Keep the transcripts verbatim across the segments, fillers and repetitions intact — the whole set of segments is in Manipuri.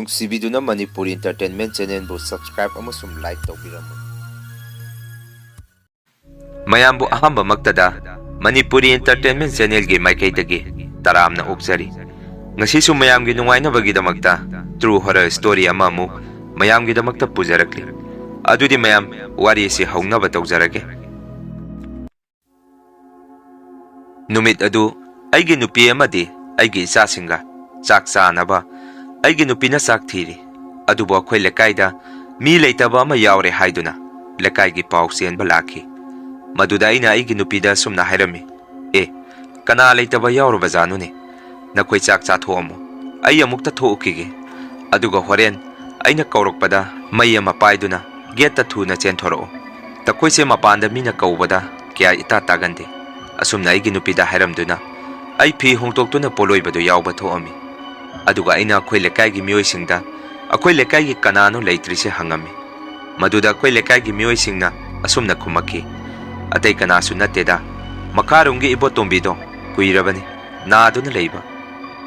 ꯅꯨꯡꯁꯤꯕꯤꯗꯨꯅ ꯃꯅꯤꯄꯨꯔꯤ Entertainment Channelꯕꯨ subscribe ꯑꯃꯁꯨꯡ like ꯇꯧꯕꯤꯔꯝꯃꯨ꯫ ꯃꯌꯥꯝꯕꯨ ꯑꯍꯥꯟꯕꯃꯛꯇꯗ ꯃꯅꯤꯄꯨꯔꯤ Entertainment Channelꯒꯤ ꯃꯥꯏꯀꯩꯗꯒꯤ ꯇꯔꯥꯝꯅ ꯑꯣꯛꯆꯔꯤ꯫ ꯉꯁꯤꯁꯨ ꯃꯌꯥꯝꯒꯤ ꯅꯨꯡꯉꯥꯏꯅꯕꯒꯤꯗꯃꯛꯇ true horror story ꯑꯃ ꯑꯃꯨꯛ ꯃꯌꯥꯝꯒꯤꯗꯃꯛꯇ ꯄꯨꯖꯔꯛꯂꯤ꯫ ꯑꯗꯨꯗꯤ ꯃꯌꯥꯝ, ꯋꯥꯔꯤ ꯑꯁꯤ ꯍꯧꯅꯕ ꯇꯧꯖꯔꯒꯦ꯫ ꯅꯨꯃꯤꯠ ꯑꯗꯨ ꯑꯩꯒꯤ ꯅꯨꯄꯤ ꯑꯃꯗꯤ ꯑꯩꯒꯤ ꯏꯆꯥꯁꯤꯡꯒ ꯆꯥꯛ ꯆꯥꯅꯕ ꯑꯩꯒꯤ ꯅꯨꯄꯤꯅ ꯆꯥꯛ ꯊꯤꯔꯤ꯫ ꯑꯗꯨꯕꯨ ꯑꯩꯈꯣꯏ ꯂꯩꯀꯥꯏꯗ ꯃꯤ ꯂꯩꯇꯕ ꯑꯃ ꯌꯥꯎꯔꯦ ꯍꯥꯏꯗꯨꯅ ꯂꯩꯀꯥꯏꯒꯤ ꯄꯥꯎ ꯆꯦꯟꯕ ꯂꯥꯛꯈꯤ꯫ ꯃꯗꯨꯗ ꯑꯩꯅ ꯑꯩꯒꯤ ꯅꯨꯄꯤꯗ ꯑꯁꯨꯝꯅ ꯍꯥꯏꯔꯝꯃꯤ, "ꯑꯦ, ꯀꯅꯥ ꯂꯩꯇꯕ ꯌꯥꯎꯔꯕꯖꯥꯠꯅꯣꯅꯦ? ꯅꯈꯣꯏ ꯆꯥꯛ ꯆꯥꯊꯣꯛꯑꯝꯃꯣ, ꯑꯩ ꯑꯃꯨꯛꯇ ꯊꯣꯛꯎꯈꯤꯒꯦ꯫ ꯑꯗꯨꯒ ꯍꯣꯔꯦꯟ ꯑꯩꯅ ꯀꯧꯔꯛꯄꯗ ꯃꯩ ꯑꯃ ꯄꯥꯏꯗꯨꯅ ꯒꯦꯠꯇ ꯊꯨꯅ ꯆꯦꯟꯊꯣꯔꯛꯑꯣ꯫ ꯇꯈꯣꯏꯁꯦ ꯃꯄꯥꯟꯗ ꯃꯤꯅ ꯀꯧꯕꯗ ꯀꯌꯥ ꯏꯇꯥ ꯇꯥꯒꯟꯗꯦ"꯫ ꯑꯁꯨꯝꯅ ꯑꯩꯒꯤ ꯅꯨꯄꯤꯗ ꯍꯥꯏꯔꯝꯗꯨꯅ ꯑꯩ ꯐꯤ ꯍꯣꯡꯗꯣꯛꯇꯨꯅ ꯄꯣꯂꯣꯏꯕꯗꯨ ꯌꯥꯎꯕ ꯊꯣꯛꯑꯝꯃꯤ꯫ ꯑꯗꯨꯒ ꯑꯩꯅ ꯑꯩꯈꯣꯏ ꯂꯩꯀꯥꯏꯒꯤ ꯃꯤꯑꯣꯏꯁꯤꯡꯗ, "ꯑꯩꯈꯣꯏ ꯂꯩꯀꯥꯏꯒꯤ ꯀꯅꯥꯅꯣ ꯂꯩꯇ꯭ꯔꯤꯁꯦ?" ꯍꯪꯉꯝꯃꯤ꯫ ꯃꯗꯨꯗ ꯑꯩꯈꯣꯏ ꯂꯩꯀꯥꯏꯒꯤ ꯃꯤꯑꯣꯏꯁꯤꯡꯅ ꯑꯁꯨꯝꯅ ꯈꯨꯝꯃꯛꯈꯤ, "ꯑꯇꯩ ꯀꯅꯥꯁꯨ ꯅꯠꯇꯦꯗ, ꯃꯈꯥꯔꯣꯝꯒꯤ ꯏꯕꯣꯇꯣꯝꯕꯤꯗꯣ ꯀꯨꯏꯔꯕꯅꯤ ꯅꯥꯗꯨꯅ ꯂꯩꯕ꯫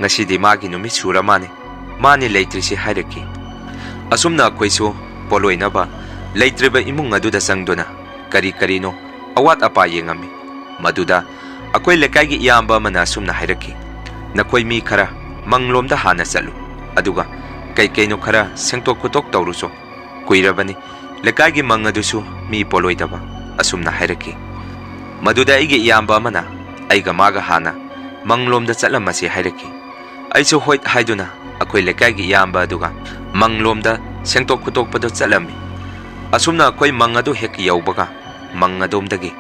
ꯉꯁꯤꯗꯤ ꯃꯥꯒꯤ ꯅꯨꯃꯤꯠ ꯁꯨꯔ ꯃꯥꯅꯤ, ꯃꯥꯅꯤ ꯂꯩꯇ꯭ꯔꯤꯁꯤ" ꯍꯥꯏꯔꯛꯈꯤ꯫ ꯑꯁꯨꯝꯅ ꯑꯩꯈꯣꯏꯁꯨ ꯄꯣꯂꯣꯏꯅꯕ ꯂꯩꯇ꯭ꯔꯤꯕ ꯏꯃꯨꯡ ꯑꯗꯨꯗ ꯆꯪꯗꯨꯅ ꯀꯔꯤ ꯀꯔꯤꯅꯣ ꯑꯋꯥꯠ ꯑꯄꯥ ꯌꯦꯡꯉꯝꯃꯤ꯫ ꯃꯗꯨꯗ ꯑꯩꯈꯣꯏ ꯂꯩꯀꯥꯏꯒꯤ ꯏꯌꯥꯝꯕ ꯑꯃꯅ ꯑꯁꯨꯝꯅ ꯍꯥꯏꯔꯛꯈꯤ, "ꯅꯈꯣꯏ ꯃꯤ ꯈꯔ ꯃꯪꯂꯣꯝꯗ ꯍꯥꯟꯅ ꯆꯠꯂꯨ, ꯑꯗꯨꯒ ꯀꯩ ꯀꯩꯅꯣ ꯈꯔ ꯁꯦꯡꯇꯣꯛ ꯈꯣꯠꯇꯣꯛ ꯇꯧꯔꯨꯆꯣ꯫ ꯀꯨꯏꯔꯕꯅꯤ ꯂꯩꯀꯥꯏꯒꯤ ꯃꯪ ꯑꯗꯨꯁꯨ ꯃꯤ ꯄꯣꯂꯣꯏꯗꯕ", ꯑꯁꯨꯝꯅ ꯍꯥꯏꯔꯛꯈꯤ꯫ ꯃꯗꯨꯗ ꯑꯩꯒꯤ ꯏꯌꯥꯝꯕ ꯑꯃꯅ ꯑꯩꯒ ꯃꯥꯒ ꯍꯥꯟꯅ ꯃꯪꯂꯣꯝꯗ ꯆꯠꯂꯝꯃꯁꯤ ꯍꯥꯏꯔꯛꯈꯤ꯫ ꯑꯩꯁꯨ ꯍꯣꯏ ꯍꯥꯏꯗꯨꯅ ꯑꯩꯈꯣꯏ ꯂꯩꯀꯥꯏꯒꯤ ꯏꯌꯥꯝꯕ ꯑꯗꯨꯒ ꯃꯪꯂꯣꯝꯗ ꯁꯦꯡꯇꯣꯛ ꯈꯣꯠꯇꯣꯛꯄꯗ ꯆꯠꯂꯝꯃꯤ꯫ ꯑꯁꯨꯝꯅ ꯑꯩꯈꯣꯏ ꯃꯪ ꯑꯗꯨ ꯍꯦꯛ ꯌꯧꯕꯒ ꯃꯪ ꯑꯗꯣꯝꯗꯒꯤ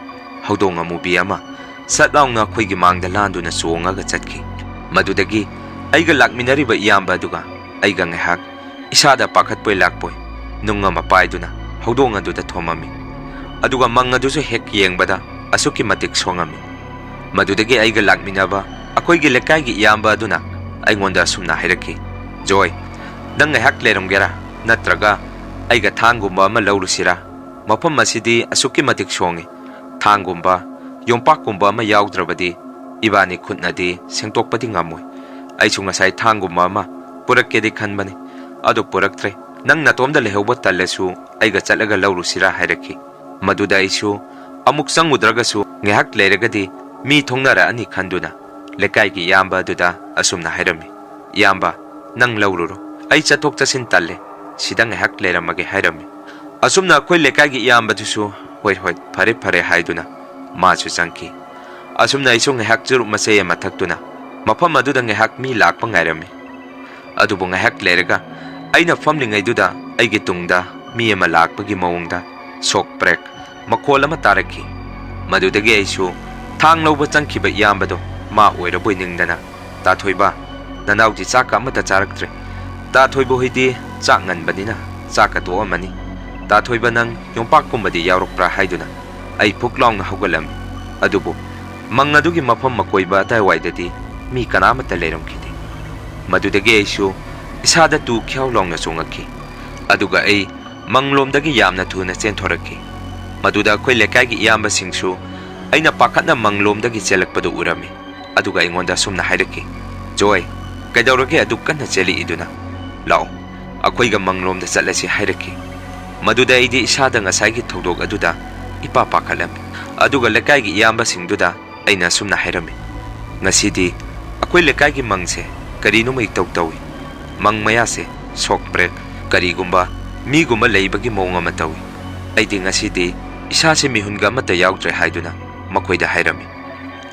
ꯍꯧꯗꯣꯡ ꯑꯃꯨꯕꯤ ꯑꯃ ꯁꯠ ꯂꯥꯎꯅ ꯑꯩꯈꯣꯏꯒꯤ ꯃꯥꯡꯗ ꯂꯥꯟꯗꯨꯅ ꯆꯣꯡꯉꯒ ꯆꯠꯈꯤ꯫ ꯃꯗꯨꯗꯒꯤ ꯑꯩꯒ ꯂꯥꯛꯃꯤꯟꯅꯔꯤꯕ ꯏꯌꯥꯝꯕ ꯑꯗꯨꯒ ꯑꯩꯒ ꯉꯥꯏꯍꯥꯛ ꯏꯁꯥꯗ ꯄꯥꯈꯠꯄꯣꯏ ꯂꯥꯛꯄꯣꯏ ꯅꯨꯡ ꯑꯃ ꯄꯥꯏꯗꯨꯅ ꯍꯧꯗꯣꯡ ꯑꯗꯨꯗ ꯊꯣꯝꯃꯝꯃꯤ꯫ ꯑꯗꯨꯒ ꯃꯪ ꯑꯗꯨꯁꯨ ꯍꯦꯛ ꯌꯦꯡꯕꯗ ꯑꯁꯨꯛꯀꯤ ꯃꯇꯤꯛ ꯁꯣꯡꯉꯝꯃꯤ꯫ ꯃꯗꯨꯗꯒꯤ ꯑꯩꯒ ꯂꯥꯛꯃꯤꯟꯅꯕ ꯑꯩꯈꯣꯏꯒꯤ ꯂꯩꯀꯥꯏꯒꯤ ꯏꯌꯥꯝꯕ ꯑꯗꯨꯅ ꯑꯩꯉꯣꯟꯗ ꯑꯁꯨꯝꯅ ꯍꯥꯏꯔꯛꯈꯤ, "ꯖꯣꯏ, ꯅꯪ ꯉꯥꯏꯍꯥꯛ ꯂꯩꯔꯝꯒꯦꯔꯥ? ꯅꯠꯇ꯭ꯔꯒ ꯑꯩꯒ ꯊꯥꯡꯒꯨꯝꯕ ꯑꯃ ꯂꯧꯔꯨꯁꯤꯔꯥ? ꯃꯐꯝ ꯑꯁꯤꯗꯤ ꯑꯁꯨꯛꯀꯤ ꯃꯇꯤꯛ ꯁꯣꯡꯉꯤ꯫ ꯊꯥꯡꯒꯨꯝꯕ, ꯌꯣꯝꯄꯥꯛꯀꯨꯝꯕ ꯑꯃ ꯌꯥꯎꯗ꯭ꯔꯕꯗꯤ ꯏꯕꯥꯅꯤ ꯈꯨꯠꯅꯗꯤ ꯁꯦꯡꯗꯣꯛꯄꯗꯤ ꯉꯝꯃꯣꯏ꯫ ꯑꯩꯁꯨ ꯉꯁꯥꯏ ꯊꯥꯡꯒꯨꯝꯕ ꯑꯃ ꯄꯨꯔꯛꯀꯦꯗꯤ ꯈꯟꯕꯅꯤ, ꯑꯗꯨ ꯄꯨꯔꯛꯇ꯭ꯔꯦ꯫ "ꯅꯪ ꯅꯇꯣꯝꯗ ꯂꯩꯍꯧꯕ ꯇꯜꯂꯁꯨ ꯑꯩꯒ ꯆꯠꯂꯒ ꯂꯧꯔꯨꯁꯤꯔꯥ?" ꯍꯥꯏꯔꯛꯈꯤ꯫ ꯃꯗꯨꯗ ꯑꯩꯁꯨ ꯑꯃꯨꯛ ꯆꯪꯉꯨꯗ꯭ꯔꯒꯁꯨ ꯉꯥꯏꯍꯥꯛ ꯂꯩꯔꯒꯗꯤ ꯃꯤ ꯊꯣꯡꯅꯔꯛꯑꯅꯤ ꯈꯟꯗꯨꯅ ꯂꯩꯀꯥꯏꯒꯤ ꯏꯌꯥꯝꯕ ꯑꯗꯨꯗ ꯑꯁꯨꯝꯅ ꯍꯥꯏꯔꯝꯃꯤ, "ꯏꯌꯥꯝꯕ, ꯅꯪ ꯂꯧꯔꯨꯔꯣ꯫ ꯑꯩ ꯆꯠꯊꯣꯛ ꯆꯠꯁꯤꯟ ꯇꯜꯂꯦ꯫ ꯁꯤꯗ ꯉꯥꯏꯍꯥꯛ ꯂꯩꯔꯝꯃꯒꯦ" ꯍꯥꯏꯔꯝꯃꯤ꯫ ꯑꯁꯨꯝꯅ ꯑꯩꯈꯣꯏ ꯂꯩꯀꯥꯏꯒꯤ ꯏꯌꯥꯝꯕꯗꯨꯁꯨ "ꯍꯣꯏ, ꯍꯣꯏ, ꯐꯔꯦ, ꯐꯔꯦ" ꯍꯥꯏꯗꯨꯅ ꯃꯥꯁꯨ ꯆꯪꯈꯤ꯫ ꯑꯁꯨꯝꯅ ꯑꯩꯁꯨ ꯉꯥꯏꯍꯥꯛ ꯆꯨꯔꯨꯞ ꯃꯆꯩ ꯑꯃ ꯊꯛꯇꯨꯅ ꯃꯐꯝ ꯑꯗꯨꯗ ꯉꯥꯏꯍꯥꯛ ꯃꯤ ꯂꯥꯛꯄ ꯉꯥꯏꯔꯝꯃꯤ꯫ ꯑꯗꯨꯕꯨ ꯉꯥꯏꯍꯥꯛ ꯂꯩꯔꯒ ꯑꯩꯅ ꯐꯝꯂꯤꯉꯩꯗꯨꯗ ꯑꯩꯒꯤ ꯇꯨꯡꯗ ꯃꯤ ꯑꯃ ꯂꯥꯛꯄꯒꯤ ꯃꯑꯣꯡꯗ ꯁꯣꯛ ꯄ꯭ꯔꯦꯛ ꯃꯈꯣꯜ ꯑꯃ ꯇꯥꯔꯛꯈꯤ꯫ ꯃꯗꯨꯗꯒꯤ ꯑꯩꯁꯨ ꯊꯥꯡ ꯂꯧꯕ ꯆꯪꯈꯤꯕ ꯏꯌꯥꯝꯕꯗꯣ ꯃꯥ ꯑꯣꯏꯔꯕꯣꯏ ꯅꯤꯡꯗꯅ, "ꯇꯥ ꯊꯣꯏꯕ, ꯅꯅꯥꯎꯗꯤ ꯆꯥꯛꯀ ꯑꯃꯠꯇ ꯆꯥꯔꯛꯇ꯭ꯔꯦ꯫ ꯇꯥ ꯊꯣꯏꯕ ꯍꯣꯏꯗꯤ ꯆꯥꯛ ꯉꯟꯕꯅꯤꯅ ꯆꯥꯛꯀ ꯇꯣꯛꯑꯝꯃꯅꯤ꯫ ꯇꯥ ꯊꯣꯏꯕ, ꯅꯪ ꯌꯣꯝꯄꯥꯛꯀꯨꯝꯕꯗꯤ ꯌꯥꯎꯔꯛꯄ꯭ꯔꯥ?" ꯍꯥꯏꯗꯨꯅ ꯑꯩ ꯐꯨꯛ ꯂꯥꯎꯅ ꯍꯧꯒꯠꯂꯝꯃꯤ꯫ ꯑꯗꯨꯕꯨ ꯃꯪ ꯑꯗꯨꯒꯤ ꯃꯐꯝ ꯑꯀꯣꯏꯕ ꯑꯗꯥꯏꯋꯥꯏꯗꯗꯤ ꯃꯤ ꯀꯅꯥꯃꯠꯇ ꯂꯩꯔꯝꯈꯤꯗꯦ꯫ ꯃꯗꯨꯗꯒꯤ ꯑꯩꯁꯨ ꯏꯁꯥꯗ ꯇꯨ ꯈ꯭ꯌꯥꯎ ꯂꯥꯎꯅ ꯆꯣꯡꯉꯛꯈꯤ꯫ ꯑꯗꯨꯒ ꯑꯩ ꯃꯪꯂꯣꯝꯗꯒꯤ ꯌꯥꯝꯅ ꯊꯨꯅ ꯆꯦꯟꯊꯣꯔꯛꯈꯤ꯫ ꯃꯗꯨꯗ ꯑꯩꯈꯣꯏ ꯂꯩꯀꯥꯏꯒꯤ ꯏꯌꯥꯝꯕꯁꯤꯡꯁꯨ ꯑꯩꯅ ꯄꯥꯈꯠꯅ ꯃꯪꯂꯣꯝꯗꯒꯤ ꯆꯦꯜꯂꯛꯄꯗꯨ ꯎꯔꯝꯃꯤ꯫ ꯑꯗꯨꯒ ꯑꯩꯉꯣꯟꯗ ꯑꯁꯨꯝꯅ ꯍꯥꯏꯔꯛꯈꯤ, "ꯖꯣꯏ, ꯀꯩꯗꯧꯔꯒꯦ ꯑꯗꯨꯛ ꯀꯟꯅ ꯆꯦꯜꯂꯛꯏꯗꯨꯅ? ꯂꯥꯛꯑꯣ, ꯑꯩꯈꯣꯏꯒ ꯃꯪꯂꯣꯝꯗ ꯆꯠꯂꯁꯤ" ꯍꯥꯏꯔꯛꯈꯤ꯫ ꯃꯗꯨꯗ ꯑꯩꯗꯤ ꯏꯁꯥꯗ ꯉꯁꯥꯏꯒꯤ ꯊꯧꯗꯣꯛ ꯑꯗꯨꯗ ꯏꯄꯥ ꯄꯥꯈꯠꯂꯝꯃꯤ꯫ ꯑꯗꯨꯒ ꯂꯩꯀꯥꯏꯒꯤ ꯏꯌꯥꯝꯕꯁꯤꯡꯗꯨꯗ ꯑꯩꯅ ꯑꯁꯨꯝꯅ ꯍꯥꯏꯔꯝꯃꯤ, "ꯉꯁꯤꯗꯤ ꯑꯩꯈꯣꯏ ꯂꯩꯀꯥꯏꯒꯤ ꯃꯪꯁꯦ ꯀꯔꯤꯅꯣꯃ ꯏꯇꯧ ꯇꯧꯏ꯫ ꯃꯪ ꯃꯌꯥꯁꯦ ꯁꯣꯛ ꯄ꯭ꯔꯦꯛ ꯀꯔꯤꯒꯨꯝꯕ ꯃꯤꯒꯨꯝꯕ ꯂꯩꯕꯒꯤ ꯃꯑꯣꯡ ꯑꯃ ꯇꯧꯏ꯫ ꯑꯩꯗꯤ ꯉꯁꯤꯗꯤ ꯏꯁꯥꯁꯦ ꯃꯤꯍꯨꯟꯒ ꯑꯃꯠꯇ ꯌꯥꯎꯗ꯭ꯔꯦ" ꯍꯥꯏꯗꯨꯅ ꯃꯈꯣꯏꯗ ꯍꯥꯏꯔꯝꯃꯤ꯫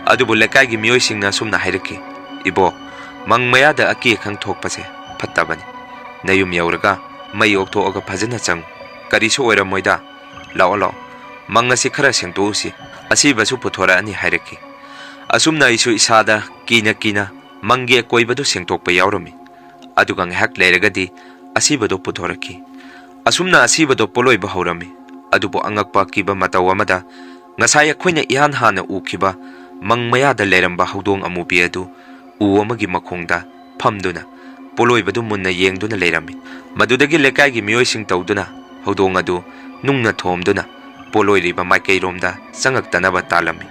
ꯑꯗꯨꯕꯨ ꯂꯩꯀꯥꯏꯒꯤ ꯃꯤꯑꯣꯏꯁꯤꯡꯅ ꯑꯁꯨꯝꯅ ꯍꯥꯏꯔꯛꯈꯤ, "ꯏꯕꯣ, ꯃꯪ ꯃꯌꯥꯗ ꯑꯀꯤ ꯑꯈꯪ ꯊꯣꯛꯄꯁꯦ ꯐꯠꯇꯕꯅꯤ꯫ ꯅꯌꯨꯝ ꯌꯧꯔꯒ ꯃꯩ ꯑꯣꯛꯊꯣꯛꯑꯒ ꯐꯖꯅ ꯆꯪꯉꯨ꯫ ꯀꯔꯤꯁꯨ ꯑꯣꯏꯔꯝꯃꯣꯏꯗ꯫ ꯂꯥꯛꯑꯣ, ꯂꯥꯛꯑꯣ, ꯃꯪ ꯑꯁꯤ ꯈꯔ ꯁꯦꯡꯗꯣꯛꯎꯁꯤ, ꯑꯁꯤꯕꯁꯨ ꯄꯨꯊꯣꯔꯛꯑꯅꯤ" ꯍꯥꯏꯔꯛꯈꯤ꯫ ꯑꯁꯨꯝꯅ ꯑꯩꯁꯨ ꯏꯁꯥꯗ ꯀꯤꯅ ꯀꯤꯅ ꯃꯪꯒꯤ ꯑꯀꯣꯏꯕꯗꯨ ꯁꯦꯡꯗꯣꯛꯄ ꯌꯥꯎꯔꯝꯃꯤ꯫ ꯑꯗꯨꯒ ꯉꯥꯏꯍꯥꯛ ꯂꯩꯔꯒꯗꯤ ꯑꯁꯤꯕꯗꯨ ꯄꯨꯊꯣꯔꯛꯈꯤ꯫ ꯑꯁꯨꯝꯅ ꯑꯁꯤꯕꯗꯨ ꯄꯣꯠꯂꯣꯏꯕ ꯍꯧꯔꯝꯃꯤ꯫ ꯑꯗꯨꯕꯨ ꯑꯉꯛꯄ ꯑꯀꯤꯕ ꯃꯇꯧ ꯑꯃꯗ ꯉꯁꯥꯏ ꯑꯩꯈꯣꯏꯅ ꯏꯍꯥꯟ ꯍꯥꯟꯅ ꯎꯈꯤꯕ ꯃꯪ ꯃꯌꯥꯗ ꯂꯩꯔꯝꯕ ꯍꯧꯗꯣꯡ ꯑꯃꯨꯕꯤ ꯑꯗꯨ ꯎ ꯑꯃꯒꯤ ꯃꯈꯣꯡꯗ ꯐꯝꯗꯨꯅ ꯄꯣꯠꯂꯣꯏꯕꯗꯨ ꯃꯨꯟꯅ ꯌꯦꯡꯗꯨꯅ ꯂꯩꯔꯝꯃꯤ꯫ ꯃꯗꯨꯗꯒꯤ ꯂꯩꯀꯥꯏꯒꯤ ꯃꯤꯑꯣꯏꯁꯤꯡ ꯇꯧꯗꯨꯅ ꯍꯧꯗꯣꯡ ꯑꯗꯨ ꯅꯨꯡꯅ ꯊꯣꯝꯗꯨꯅ ꯄꯣꯠꯂꯣꯏꯔꯤꯕ ꯃꯥꯏꯀꯩꯔꯣꯝꯗ ꯆꯪꯉꯛꯇꯅꯕ ꯇꯥꯜꯂꯝꯃꯤ꯫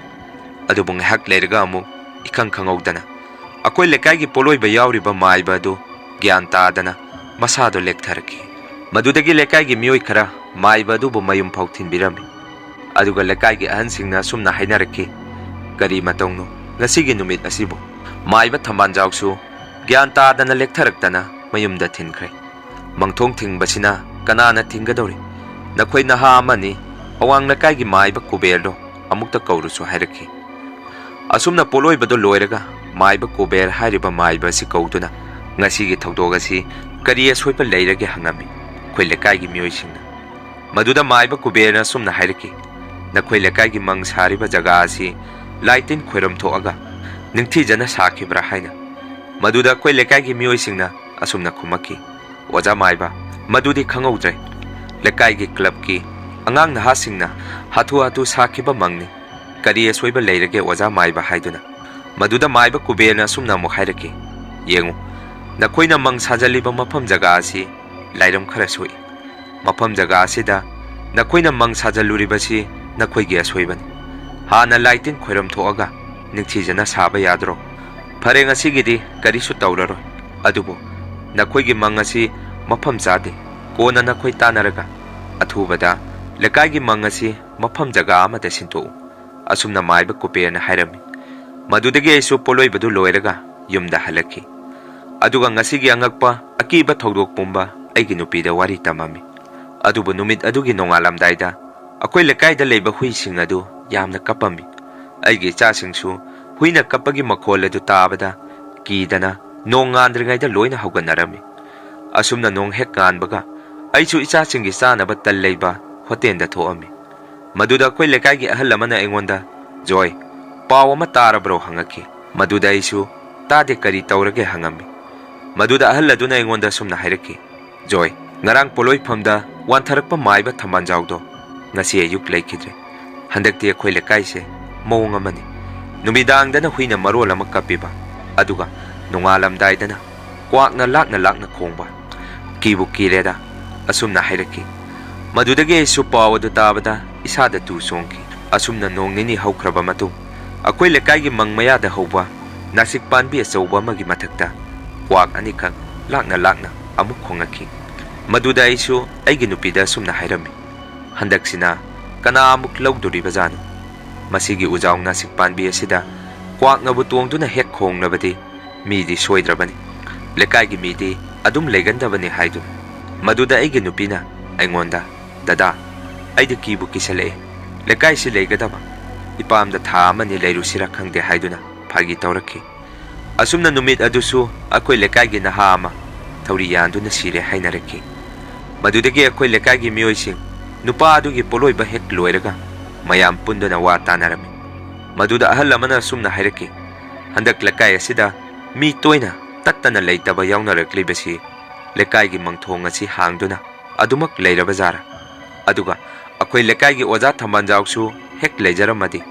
ꯑꯗꯨꯕꯨ ꯉꯥꯏꯍꯥꯛ ꯂꯩꯔꯒ ꯑꯃꯨꯛ ꯏꯈꯪ ꯈꯪꯍꯧꯗꯅ ꯑꯩꯈꯣꯏ ꯂꯩꯀꯥꯏꯒꯤ ꯄꯣꯠꯂꯣꯏꯕ ꯌꯥꯎꯔꯤꯕ ꯃꯥꯏꯕ ꯑꯗꯨ ꯒ꯭ꯌꯥꯟ ꯇꯥꯗꯅ ꯃꯁꯥꯗꯣ ꯂꯦꯛꯊꯔꯛꯈꯤ꯫ ꯃꯗꯨꯗꯒꯤ ꯂꯩꯀꯥꯏꯒꯤ ꯃꯤꯑꯣꯏ ꯈꯔ ꯃꯥꯏꯕ ꯑꯗꯨꯕꯨ ꯃꯌꯨꯝ ꯐꯥꯎ ꯊꯤꯟꯕꯤꯔꯝꯃꯤ꯫ ꯑꯗꯨꯒ ꯂꯩꯀꯥꯏꯒꯤ ꯑꯍꯟꯁꯤꯡꯅ ꯑꯁꯨꯝꯅ ꯍꯥꯏꯅꯔꯛꯈꯤ, "ꯀꯔꯤ ꯃꯇꯧꯅꯣ ꯉꯁꯤꯒꯤ ꯅꯨꯃꯤꯠ ꯑꯁꯤꯕꯨ?" ꯃꯥꯏꯕ ꯊꯝꯕꯥꯜꯖꯥꯎꯁꯨ ꯒ꯭ꯌꯥꯟ ꯇꯥꯗꯅ ꯂꯦꯛꯊꯔꯛꯇꯅ ꯃꯌꯨꯝꯗ ꯊꯤꯟꯈ꯭ꯔꯦ꯫ "ꯃꯪꯊꯣꯡ ꯊꯤꯡꯕꯁꯤꯅ ꯀꯅꯥꯅ ꯊꯤꯡꯒꯗꯧꯔꯤ? ꯅꯈꯣꯏ ꯅꯍꯥ ꯑꯃꯅꯤ, ꯑꯋꯥꯡ ꯂꯩꯀꯥꯏꯒꯤ ꯃꯥꯏꯕ ꯀꯨꯕꯦꯔꯗꯣ ꯑꯃꯨꯛꯇ ꯀꯧꯔꯨꯁꯨ" ꯍꯥꯏꯔꯛꯈꯤ꯫ ꯑꯁꯨꯝꯅ ꯄꯣꯠꯂꯣꯏꯕꯗꯨ ꯂꯣꯏꯔꯒ ꯃꯥꯏꯕ ꯀꯨꯕꯦꯔ ꯍꯥꯏꯔꯤꯕ ꯃꯥꯏꯕ ꯑꯁꯤ ꯀꯧꯗꯨꯅ, "ꯉꯁꯤꯒꯤ ꯊꯧꯗꯣꯛ ꯑꯁꯤ ꯀꯔꯤ ꯑꯁꯣꯏꯕ ꯂꯩꯔꯒꯦ?" ꯍꯪꯉꯝꯃꯤ ꯑꯩꯈꯣꯏ ꯂꯩꯀꯥꯏꯒꯤ ꯃꯤꯑꯣꯏꯁꯤꯡꯅ꯫ ꯃꯗꯨꯗ ꯃꯥꯏꯕ ꯀꯨꯕꯦꯔꯅ ꯑꯁꯨꯝꯅ ꯍꯥꯏꯔꯛꯈꯤ, "ꯅꯈꯣꯏ ꯂꯩꯀꯥꯏꯒꯤ ꯃꯪ ꯁꯥꯔꯤꯕ ꯖꯒꯥ ꯑꯁꯤ ꯂꯥꯏ ꯇꯤꯟ ꯈꯣꯏꯔꯝ ꯊꯣꯛꯑꯒ ꯅꯤꯡꯊꯤꯖꯅ ꯁꯥꯈꯤꯕ꯭ꯔꯥ?" ꯍꯥꯏꯅ꯫ ꯃꯗꯨꯗ ꯑꯩꯈꯣꯏ ꯂꯩꯀꯥꯏꯒꯤ ꯃꯤꯑꯣꯏꯁꯤꯡꯅ ꯑꯁꯨꯝꯅ ꯈꯨꯝꯃꯛꯈꯤ, "ꯑꯣꯖꯥ ꯃꯥꯏꯕ, ꯃꯗꯨꯗꯤ ꯈꯪꯍꯧꯗ꯭ꯔꯦ꯫ ꯂꯩꯀꯥꯏꯒꯤ ꯀ꯭ꯂꯕꯀꯤ ꯑꯉꯥꯡ ꯅꯍꯥꯁꯤꯡꯅ ꯍꯥꯊꯨ ꯍꯥꯊꯨ ꯁꯥꯈꯤꯕ ꯃꯪꯅꯤ꯫ ꯀꯔꯤ ꯑꯁꯣꯏꯕ ꯂꯩꯔꯒꯦ ꯑꯣꯖꯥ ꯃꯥꯏꯕ?" ꯍꯥꯏꯗꯨꯅ꯫ ꯃꯗꯨꯗ ꯃꯥꯏꯕ ꯀꯨꯕꯦꯔꯅ ꯑꯁꯨꯝꯅ ꯑꯃꯨꯛ ꯍꯥꯏꯔꯛꯈꯤ, "ꯌꯦꯡꯉꯨ, ꯅꯈꯣꯏꯅ ꯃꯪ ꯁꯥꯖꯜꯂꯤꯕ ꯃꯐꯝ ꯖꯒꯥ ꯑꯁꯤ ꯂꯥꯏꯔꯝ ꯈꯔ ꯁꯣꯛꯏ꯫ ꯃꯐꯝ ꯖꯒꯥ ꯑꯁꯤꯗ ꯅꯈꯣꯏꯅ ꯃꯪ ꯁꯥꯖꯜꯂꯨꯔꯤꯕꯁꯤ ꯅꯈꯣꯏꯒꯤ ꯑꯁꯣꯏꯕꯅꯤ꯫ ꯍꯥꯟꯅ ꯂꯥꯏ ꯇꯤꯟ ꯈꯣꯏꯔꯝ ꯊꯣꯛꯑꯒ ꯅꯤꯡꯊꯤꯖꯅ ꯁꯥꯕ ꯌꯥꯗ꯭ꯔꯣ? ꯐꯔꯦ, ꯉꯁꯤꯒꯤꯗꯤ ꯀꯔꯤꯁꯨ ꯇꯧꯔꯔꯣꯏ꯫ ꯑꯗꯨꯕꯨ ꯅꯈꯣꯏꯒꯤ ꯃꯪ ꯑꯁꯤ ꯃꯐꯝ ꯆꯥꯗꯦ꯫ ꯀꯣꯟꯅ ꯅꯈꯣꯏ ꯇꯥꯟꯅꯔꯒ ꯑꯊꯨꯕꯗ ꯂꯩꯀꯥꯏꯒꯤ ꯃꯪ ꯑꯁꯤ ꯃꯐꯝ ꯖꯒꯥ ꯑꯃꯗ ꯁꯤꯟꯗꯣꯛꯎ꯫" ꯑꯁꯨꯝꯅ ꯃꯥꯏꯕ ꯀꯨꯕꯦꯔꯅ ꯍꯥꯏꯔꯝꯃꯤ꯫ ꯃꯗꯨꯗꯒꯤ ꯑꯩꯁꯨ ꯄꯣꯠꯂꯣꯏꯕꯗꯨ ꯂꯣꯏꯔꯒ ꯌꯨꯝꯗ ꯍꯜꯂꯛꯈꯤ꯫ ꯑꯗꯨꯒ ꯉꯁꯤꯒꯤ ꯑꯉꯛꯄ ꯑꯀꯤꯕ ꯊꯧꯗꯣꯛ ꯄꯨꯝꯕ ꯑꯩꯒꯤ ꯅꯨꯄꯤꯗ ꯋꯥꯔꯤ ꯇꯝꯃꯝꯃꯤ꯫ ꯑꯗꯨꯕꯨ ꯅꯨꯃꯤꯠ ꯑꯗꯨꯒꯤ ꯅꯣꯡꯉꯥꯜꯂꯝꯗꯥꯏꯗ ꯑꯩꯈꯣꯏ ꯂꯩꯀꯥꯏꯗ ꯂꯩꯕ ꯍꯨꯏꯁꯤꯡ ꯑꯗꯨ ꯌꯥꯝꯅ ꯀꯞꯄꯝꯃꯤ꯫ ꯑꯩꯒꯤ ꯏꯆꯥꯁꯤꯡꯁꯨ ꯍꯨꯏꯅ ꯀꯞꯄꯒꯤ ꯃꯈꯣꯜ ꯑꯗꯨ ꯇꯥꯕꯗ ꯀꯤꯗꯅ ꯅꯣꯡ ꯉꯥꯟꯗ꯭ꯔꯤꯉꯩꯗ ꯂꯣꯏꯅ ꯍꯧꯒꯠꯅꯔꯝꯃꯤ꯫ ꯑꯁꯨꯝꯅ ꯅꯣꯡ ꯍꯦꯛ ꯉꯥꯟꯕꯒ ꯑꯩꯁꯨ ꯏꯆꯥꯁꯤꯡꯒꯤ ꯆꯥꯅꯕ ꯇꯜ ꯂꯩꯕ ꯍꯣꯇꯦꯜꯗ ꯊꯣꯛꯑꯝꯃꯤ꯫ ꯃꯗꯨꯗ ꯑꯩꯈꯣꯏ ꯂꯩꯀꯥꯏꯒꯤ ꯑꯍꯜ ꯑꯃꯅ ꯑꯩꯉꯣꯟꯗ, "ꯖꯣꯏ, ꯄꯥꯎ ꯑꯃ ꯇꯥꯔꯕ꯭ꯔꯣ?" ꯍꯪꯉꯛꯈꯤ꯫ ꯃꯗꯨꯗ ꯑꯩꯁꯨ, "ꯇꯥꯗꯦ, ꯀꯔꯤ ꯇꯧꯔꯒꯦ?" ꯍꯪꯉꯝꯃꯤ꯫ ꯃꯗꯨꯗ ꯑꯍꯜ ꯑꯗꯨꯅ ꯑꯩꯉꯣꯟꯗ ꯑꯁꯨꯝꯅ ꯍꯥꯏꯔꯛꯈꯤ, "ꯖꯣꯏ, ꯉꯔꯥꯡ ꯄꯣꯂꯣꯏꯐꯝꯗ ꯋꯥꯟꯊꯔꯛꯄ ꯃꯥꯏꯕ ꯊꯝꯕꯥꯜꯖꯥꯎꯗꯣ ꯉꯁꯤ ꯑꯌꯨꯛ ꯂꯩꯈꯤꯗ꯭ꯔꯦ꯫ ꯍꯟꯗꯛꯇꯤ ꯑꯩꯈꯣꯏ ꯂꯩꯀꯥꯏꯁꯦ ꯃꯑꯣꯡ ꯑꯃꯅꯤ꯫ ꯅꯨꯃꯤꯗꯥꯡꯗꯅ ꯍꯨꯏꯅ ꯃꯔꯣꯜ ꯑꯃ ꯀꯞꯄꯤꯕ, ꯑꯗꯨꯒ ꯅꯣꯡꯉꯥꯜꯂꯝꯗꯥꯏꯗꯅ ꯀ꯭ꯋꯥꯛꯅ ꯂꯥꯛꯅ ꯂꯥꯛꯅ ꯈꯣꯡꯕ꯫ ꯀꯤꯕꯨ ꯀꯤꯔꯦꯗ꯫" ꯑꯁꯨꯝꯅ ꯍꯥꯏꯔꯛꯈꯤ꯫ ꯃꯗꯨꯗꯒꯤ ꯑꯩꯁꯨ ꯄꯥꯎ ꯑꯗꯨ ꯇꯥꯕꯗ ꯏꯁꯥꯗ ꯇꯨ ꯆꯣꯡꯈꯤ꯫ ꯑꯁꯨꯝꯅ ꯅꯣꯡ ꯅꯤꯅꯤ ꯍꯧꯈ꯭ꯔꯕ ꯃꯇꯨꯡ, ꯑꯩꯈꯣꯏ ꯂꯩꯀꯥꯏꯒꯤ ꯃꯪ ꯃꯌꯥꯗ ꯍꯧꯕ ꯅꯥꯁꯤꯛ ꯄꯥꯟꯕꯤ ꯑꯆꯧꯕ ꯑꯃꯒꯤ ꯃꯊꯛꯇ ꯀ꯭ꯋꯥꯛ ꯑꯅꯤꯈꯛ ꯂꯥꯛꯅ ꯂꯥꯛꯅ ꯑꯃꯨꯛ ꯈꯣꯡꯂꯛꯈꯤ꯫ ꯃꯗꯨꯗ ꯑꯩꯁꯨ ꯑꯩꯒꯤ ꯅꯨꯄꯤꯗ ꯑꯁꯨꯝꯅ ꯍꯥꯏꯔꯝꯃꯤ, "ꯍꯟꯗꯛꯁꯤꯅ ꯀꯅꯥ ꯑꯃꯨꯛ ꯂꯧꯗꯣꯔꯤꯕꯖꯥꯠꯅꯣ? ꯃꯁꯤꯒꯤ ꯎꯖꯥꯎ ꯅꯥꯁꯤꯛ ꯄꯥꯟꯕꯤ ꯑꯁꯤꯗ ꯀ꯭ꯋꯥꯛꯅꯕꯨ ꯇꯣꯡꯗꯨꯅ ꯍꯦꯛ ꯈꯣꯡꯂꯕꯗꯤ ꯃꯤꯗꯤ ꯁꯣꯏꯗ꯭ꯔꯕꯅꯤ, ꯂꯩꯀꯥꯏꯒꯤ ꯃꯤꯗꯤ ꯑꯗꯨꯝ ꯂꯩꯒꯟꯗꯕꯅꯤ" ꯍꯥꯏꯗꯨꯅ꯫ ꯃꯗꯨꯗ ꯑꯩꯒꯤ ꯅꯨꯄꯤꯅ ꯑꯩꯉꯣꯟꯗ, "ꯗꯗꯥ, ꯑꯩꯗꯤ ꯀꯤꯕꯨ ꯀꯤꯁꯜꯂꯛꯑꯦ꯫ ꯂꯩꯀꯥꯏꯁꯤ ꯂꯩꯒꯗꯕ ꯏꯄꯥꯝꯗ ꯊꯥ ꯑꯃꯅꯤ ꯂꯩꯔꯨꯁꯤꯔ ꯈꯪꯗꯦ" ꯍꯥꯏꯗꯨꯅ ꯐꯥꯒꯤ ꯇꯧꯔꯛꯈꯤ꯫ ꯑꯁꯨꯝꯅ ꯅꯨꯃꯤꯠ ꯑꯗꯨꯁꯨ ꯑꯩꯈꯣꯏ ꯂꯩꯀꯥꯏꯒꯤ ꯅꯍꯥ ꯑꯃ ꯊꯧꯔꯤ ꯌꯥꯟꯗꯨꯅ ꯁꯤꯔꯦ ꯍꯥꯏꯅꯔꯛꯈꯤ꯫ ꯃꯗꯨꯗꯒꯤ ꯑꯩꯈꯣꯏ ꯂꯩꯀꯥꯏꯒꯤ ꯃꯤꯑꯣꯏꯁꯤꯡ ꯅꯨꯄꯥ ꯑꯗꯨꯒꯤ ꯄꯣꯠꯂꯣꯏꯕ ꯍꯦꯛ ꯂꯣꯏꯔꯒ ꯃꯌꯥꯝ ꯄꯨꯟꯗꯨꯅ ꯋꯥ ꯇꯥꯅꯔꯝꯃꯤ꯫ ꯃꯗꯨꯗ ꯑꯍꯜ ꯑꯃꯅ ꯑꯁꯨꯝꯅ ꯍꯥꯏꯔꯛꯈꯤ, "ꯍꯟꯗꯛ ꯂꯩꯀꯥꯏ ꯑꯁꯤꯗ ꯃꯤ ꯇꯣꯏꯅ ꯇꯠꯇꯅ ꯂꯩꯇꯕ ꯌꯥꯎꯅꯔꯛꯂꯤꯕꯁꯤ ꯂꯩꯀꯥꯏꯒꯤ ꯃꯪꯊꯣꯡ ꯑꯁꯤ ꯍꯥꯡꯗꯨꯅ ꯑꯗꯨꯃꯛ ꯂꯩꯔꯕꯖꯥꯔꯥ? ꯑꯗꯨꯒ ꯑꯩꯈꯣꯏ ꯂꯩꯀꯥꯏꯒꯤ ꯑꯣꯖꯥ ꯊꯝꯕꯥꯜꯖꯥꯎꯁꯨ ꯍꯦꯛ ꯂꯩꯖꯔꯝꯃꯗꯤ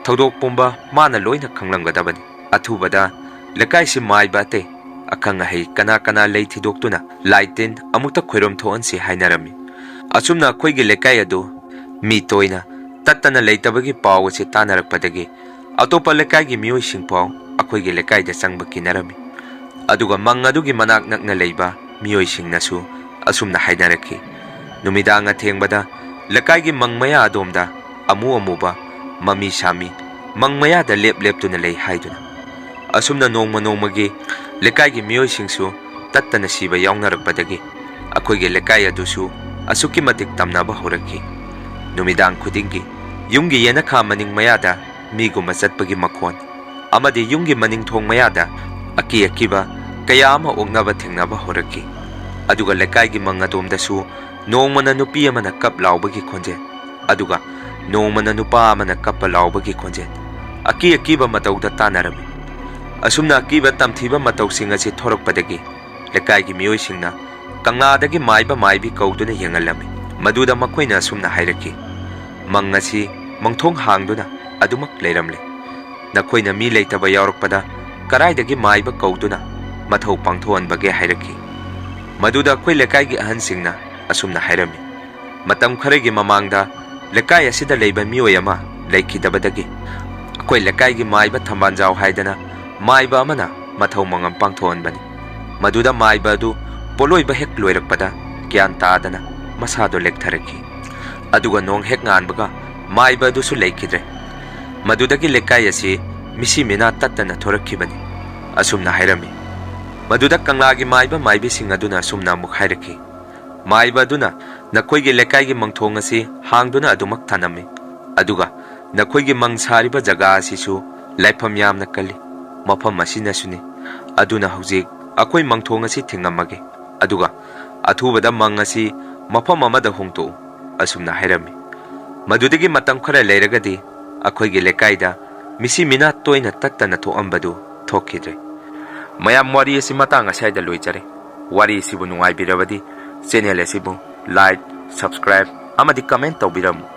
ꯊꯧꯗꯣꯛ ꯄꯨꯝꯕ ꯃꯥꯅ ꯂꯣꯏꯅ ꯈꯪꯂꯝꯒꯗꯕꯅꯤ꯫ ꯑꯊꯨꯕꯗ ꯂꯩꯀꯥꯏꯁꯤ ꯃꯥꯏꯕ ꯑꯇꯩ ꯑꯈꯪ ꯑꯍꯩ ꯀꯅꯥ ꯀꯅꯥ ꯂꯩ ꯊꯤꯗꯣꯛꯇꯨꯅ ꯂꯥꯏ ꯇꯤꯟ ꯑꯃꯨꯛꯇ ꯈꯣꯏꯔꯝ ꯊꯣꯛꯍꯟꯁꯤ" ꯍꯥꯏꯅꯔꯝꯃꯤ꯫ ꯑꯁꯨꯝꯅ ꯑꯩꯈꯣꯏꯒꯤ ꯂꯩꯀꯥꯏ ꯑꯗꯨ ꯃꯤ ꯇꯣꯏꯅ ꯇꯠꯇꯅ ꯂꯩꯇꯕꯒꯤ ꯄꯥꯎ ꯑꯁꯤ ꯇꯥꯅꯔꯛꯄꯗꯒꯤ ꯑꯇꯣꯞꯄ ꯂꯩꯀꯥꯏꯒꯤ ꯃꯤꯑꯣꯏꯁꯤꯡ ꯐꯥꯎ ꯑꯩꯈꯣꯏꯒꯤ ꯂꯩꯀꯥꯏꯗ ꯆꯪꯕ ꯀꯤꯅꯔꯝꯃꯤ꯫ ꯑꯗꯨꯒ ꯃꯪ ꯑꯗꯨꯒꯤ ꯃꯅꯥꯛ ꯅꯛꯅ ꯂꯩꯕ ꯃꯤꯑꯣꯏꯁꯤꯡꯅꯁꯨ ꯑꯁꯨꯝꯅ ꯍꯥꯏꯅꯔꯛꯈꯤ, "ꯅꯨꯃꯤꯗꯥꯡ ꯑꯊꯦꯡꯕꯗ ꯂꯩꯀꯥꯏꯒꯤ ꯃꯪ ꯃꯌꯥ ꯑꯗꯣꯝꯗ ꯑꯃꯨ ꯑꯃꯨꯕ, ꯃꯃꯤ ꯁꯥꯃꯤ, ꯃꯪ ꯃꯌꯥꯗ ꯂꯦꯞ ꯂꯦꯞꯇꯨꯅ ꯂꯩ" ꯍꯥꯏꯗꯨꯅ꯫ ꯑꯁꯨꯝꯅ ꯅꯣꯡꯃ ꯅꯣꯡꯃꯒꯤ ꯂꯩꯀꯥꯏꯒꯤ ꯃꯤꯑꯣꯏꯁꯤꯡꯁꯨ ꯇꯠꯇꯅ ꯁꯤꯕ ꯌꯥꯎꯅꯔꯛꯄꯗꯒꯤ ꯑꯩꯈꯣꯏꯒꯤ ꯂꯩꯀꯥꯏ ꯑꯗꯨꯁꯨ ꯑꯁꯨꯛꯀꯤ ꯃꯇꯤꯛ ꯇꯝꯅꯕ ꯍꯧꯔꯛꯈꯤ꯫ ꯅꯨꯃꯤꯗꯥꯡ ꯈꯨꯗꯤꯡꯒꯤ ꯌꯨꯝꯒꯤ ꯌꯦꯅꯈꯥ ꯃꯅꯤꯡ ꯃꯌꯥꯗ ꯃꯤꯒꯨꯝꯕ ꯆꯠꯄꯒꯤ ꯃꯈꯣꯟ ꯑꯃꯗꯤ ꯌꯨꯝꯒꯤ ꯃꯅꯤꯡ ꯊꯣꯡ ꯃꯌꯥꯗ ꯑꯀꯤ ꯑꯀꯤꯕ ꯀꯌꯥ ꯑꯃ ꯑꯣꯛꯅꯕ ꯊꯦꯡꯅꯕ ꯍꯧꯔꯛꯈꯤ꯫ ꯑꯗꯨꯒ ꯂꯩꯀꯥꯏꯒꯤ ꯃꯪ ꯑꯗꯣꯝꯗꯁꯨ ꯅꯣꯡꯃꯅ ꯅꯨꯄꯤ ꯑꯃꯅ ꯀꯞ ꯂꯥꯎꯕꯒꯤ ꯈꯣꯟꯖꯦꯜ, ꯑꯗꯨꯒ ꯅꯣꯡꯃꯅ ꯅꯨꯄꯥ ꯑꯃꯅ ꯀꯞꯄ ꯂꯥꯎꯕꯒꯤ ꯈꯣꯟꯖꯦꯜ, ꯑꯀꯤ ꯑꯀꯤꯕ ꯃꯇꯧꯗ ꯇꯥꯅꯔꯝꯃꯤ꯫ ꯑꯁꯨꯝꯅ ꯑꯀꯤꯕ ꯇꯝꯊꯤꯕ ꯃꯇꯧꯁꯤꯡ ꯑꯁꯤ ꯊꯣꯔꯛꯄꯗꯒꯤ ꯂꯩꯀꯥꯏꯒꯤ ꯃꯤꯑꯣꯏꯁꯤꯡꯅ ꯀꯪꯂꯥꯗꯒꯤ ꯃꯥꯏꯕ ꯃꯥꯏꯕꯤ ꯀꯧꯗꯨꯅ ꯌꯦꯡꯍꯜꯂꯝꯃꯤ꯫ ꯃꯗꯨꯗ ꯃꯈꯣꯏꯅ ꯑꯁꯨꯝꯅ ꯍꯥꯏꯔꯛꯈꯤ, "ꯃꯪ ꯑꯁꯤ ꯃꯪꯊꯣꯡ ꯍꯥꯡꯗꯨꯅ ꯑꯗꯨꯃꯛ ꯂꯩꯔꯝꯂꯦ꯫ ꯅꯈꯣꯏꯅ ꯃꯤ ꯂꯩꯇꯕ ꯌꯥꯎꯔꯛꯄꯗ ꯀꯔꯥꯏꯗꯒꯤ ꯃꯥꯏꯕ ꯀꯧꯗꯨꯅ ꯃꯊꯧ ꯄꯥꯡꯊꯣꯛꯍꯟꯕꯒꯦ?" ꯍꯥꯏꯔꯛꯈꯤ꯫ ꯃꯗꯨꯗ ꯑꯩꯈꯣꯏ ꯂꯩꯀꯥꯏꯒꯤ ꯑꯍꯟꯁꯤꯡꯅ ꯑꯁꯨꯝꯅ ꯍꯥꯏꯔꯝꯃꯤ, "ꯃꯇꯝ ꯈꯔꯒꯤ ꯃꯃꯥꯡꯗ ꯂꯩꯀꯥꯏ ꯑꯁꯤꯗ ꯂꯩꯕ ꯃꯤꯑꯣꯏ ꯑꯃ ꯂꯩꯈꯤꯗꯕꯗꯒꯤ ꯑꯩꯈꯣꯏ ꯂꯩꯀꯥꯏꯒꯤ ꯃꯥꯏꯕ ꯊꯝꯕꯥꯜꯖꯥꯎ ꯍꯥꯏꯗꯅ ꯃꯥꯏꯕ ꯑꯃꯅ ꯃꯊꯧ ꯃꯉꯝ ꯄꯥꯡꯊꯣꯛꯍꯟꯕꯅꯤ꯫ ꯃꯗꯨꯗ ꯃꯥꯏꯕ ꯑꯗꯨ ꯄꯣꯠꯂꯣꯏꯕ ꯍꯦꯛ ꯂꯣꯏꯔꯛꯄꯗ ꯒ꯭ꯌꯥꯟ ꯇꯥꯗꯅ ꯃꯁꯥꯗꯣ ꯂꯦꯛꯊꯔꯛꯈꯤ꯫ ꯑꯗꯨꯒ ꯅꯣꯡ ꯍꯦꯛ ꯉꯥꯟꯕꯒ ꯃꯥꯏꯕ ꯑꯗꯨꯁꯨ ꯂꯩꯈꯤꯗ꯭ꯔꯦ꯫ ꯃꯗꯨꯗꯒꯤ ꯂꯩꯀꯥꯏ ꯑꯁꯤ ꯃꯤꯁꯤ ꯃꯤꯅꯥ ꯇꯠꯇꯅ ꯊꯣꯔꯛꯈꯤꯕꯅꯤ, ꯑꯁꯨꯝꯅ ꯍꯥꯏꯔꯝꯃꯤ꯫ ꯃꯗꯨꯗ ꯀꯪꯂꯥꯒꯤ ꯃꯥꯏꯕ ꯃꯥꯏꯕꯤꯁꯤꯡ ꯑꯗꯨꯅ ꯑꯁꯨꯝꯅ ꯑꯃꯨꯛ ꯍꯥꯏꯔꯛꯈꯤ, ꯃꯥꯏꯕ ꯑꯗꯨꯅ ꯅꯈꯣꯏꯒꯤ ꯂꯩꯀꯥꯏꯒꯤ ꯃꯪꯊꯣꯡ ꯑꯁꯤ ꯍꯥꯡꯗꯨꯅ ꯑꯗꯨꯃꯛ ꯊꯅꯝꯃꯤ, ꯑꯗꯨꯒ ꯅꯈꯣꯏꯒꯤ ꯃꯪ ꯁꯥꯔꯤꯕ ꯖꯒꯥ ꯑꯁꯤꯁꯨ ꯂꯥꯏꯐꯝ ꯌꯥꯝꯅ ꯀꯜꯂꯤ, ꯃꯐꯝ ꯑꯁꯤꯅꯁꯨꯅꯤ꯫ ꯑꯗꯨꯅ ꯍꯧꯖꯤꯛ ꯑꯩꯈꯣꯏ ꯃꯪꯊꯣꯡ ꯑꯁꯤ ꯊꯤꯡꯉꯝꯃꯒꯦ, ꯑꯗꯨꯒ ꯑꯊꯨꯕꯗ ꯃꯪ ꯑꯁꯤ ꯃꯐꯝ ꯑꯃꯗ ꯍꯣꯡꯗꯣꯛꯎ, ꯑꯁꯨꯝꯅ ꯍꯥꯏꯔꯝꯃꯤ꯫ ꯃꯗꯨꯗꯒꯤ ꯃꯇꯝ ꯈꯔ ꯂꯩꯔꯒꯗꯤ ꯑꯩꯈꯣꯏꯒꯤ ꯂꯩꯀꯥꯏꯗ ꯃꯤꯁꯤ ꯃꯤꯅꯥ ꯇꯣꯏꯅ ꯇꯠꯇꯅ ꯊꯣꯛꯑꯝꯕꯗꯨ ꯊꯣꯛꯈꯤꯗ꯭ꯔꯦ꯫ ꯃꯌꯥꯝ, ꯋꯥꯔꯤ ꯑꯁꯤ ꯃꯇꯥꯡ ꯑꯁ꯭ꯋꯥꯏꯗ ꯂꯣꯏꯖꯔꯦ꯫ ꯋꯥꯔꯤ ꯑꯁꯤꯕꯨ ꯅꯨꯡꯉꯥꯏꯕꯤꯔꯕꯗꯤ channel ꯑꯁꯤꯕꯨ like, subscribe ꯑꯃꯗꯤ comment ꯇꯧꯕꯤꯔꯝꯃꯨ꯫